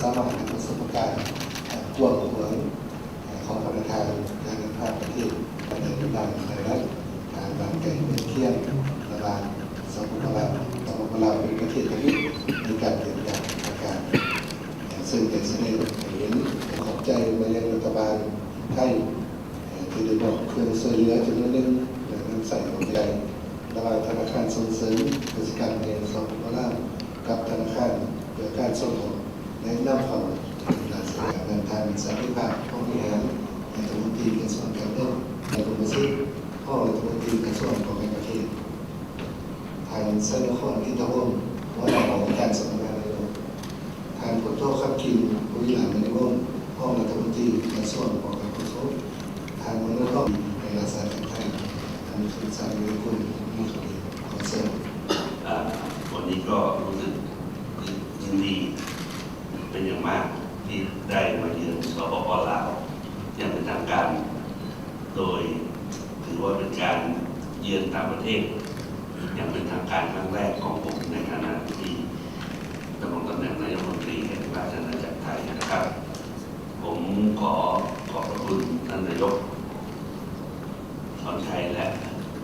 ສາມາດນຳປະສົບປະການ ເອີ່ ກວ້າງຂວາງ ເອີ່ ຂອງພະນັກງານການນຳພາປະເທດ ພາຍໃນວິບາກລັດ ທາງບ້ານໃກ້ເມືອງຄຽງ ລະຫວ່າງ ສປປ ລາວ ສປປ ລາວ ເປັນປະເທດທຳອິດໃນການເດີນທາງທາງການ ເຊິ່ງໄດ້ສະແດງໃຫ້ເຫັນຄວາມຂອບໃຈມາຍັງລັດຖະບານໄທ ເອີ່ ທີ່ໄດ້ມອບເຄື່ອງຊ່ວຍເຫຼືອຈຳນວນໜຶ່ງ ແລະ ນຳໃຊ້ອອກໄດ້ ລະຫວ່າງທະນາຄານສົ່ງເສີມກະສິກຳແຫ່ງ ສປປ ລາວ ກັບທະນາຄານເພື່ອການສົ່ງອອກ ແລະ ນຳເຂົ້າ ລາຊະການ ທ່ານ ສັນຕິພາບ ພົມວິຫານ ລັດຖະມົນຕີກະຊວງການເງິນ ແລະ ບຸມມະສິດ ຮອງລັດຖະມົນຕີກະຊວງປ້ອງກັນປະເທດ ທ່ານ ໄຊນະຄອນ ອິນທະວົງ ຫົວໜ້າຫ້ອງການສຳນັກງານນາຍົກ, ທ່ານ ພົນໂທ ຄຳກິ່ງ ບຸນວິລາດມະນີວົງ ຮອງລັດຖະມົນຕີກະຊວງປ້ອງກັນຄວາມສະຫງົບ, ທ່ານ ມະໂນທອງ ໃນລາຊະອານາຈັກໄທ, ທ່ານ ສຸນຊານ ວິໄລກຸນ ມີຄຳເຫັນ ຂໍເຊີນ. ອ່າ ວັນນີ້ກໍຮູ້ສຶກຍິນດີເປັນຢ່າງມາກທີ່ໄດ້ມາເຢືອນ ສປປ ລາວ ຢ່າງເປັນທາງການ ໂດຍຖືວ່າເປັນການເຢືອນຕ່າງປະເທດຢ່າງເປັນທາງການຄັ້ງແລກຂອງຜົມ ໃນຖານະທີ່ດຳລົງຕຳແໜ່ງນາຍົກລັດຖະມົນຕີແຫ່ງລາຊະອານາຈັກໄທນະຄັບ. ຜົມຂໍຂອບພະຄຸນທ່ານນາຍົກ ສອນໄຊ ແລະ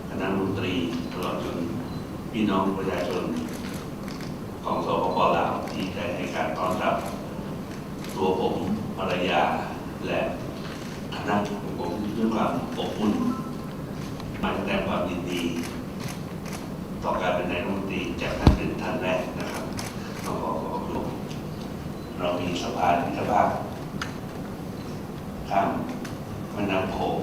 ຄະນະລັດຖະມົນຕີ ຕະຫຼອດຈົນພີ່ນ້ອງປະຊາຊົນຂອງ ສປປ ລາວ ທີ່ໄດ້ໃຫ້ການຕ້ອນຮັບຕົວຜົມ, ພັນລະຍາ ແລະ ຄະນະຂອງຜົມດ້ວຍຄວາມອົບອຸ່ນ. ມາສະແດງຄວາມຍິນດີຕໍ່ການເປັນນາຍົກລັດຖະມົນຕີຈາກທ່ານເປັນທ່ານແລກນະຄັບ. ຕ້ອງຂໍຂອບພະຄຸນ. ເຮົາມີສະພາມິດຕະພາບຂ້າມແມ່ນ້ຳໂຂງ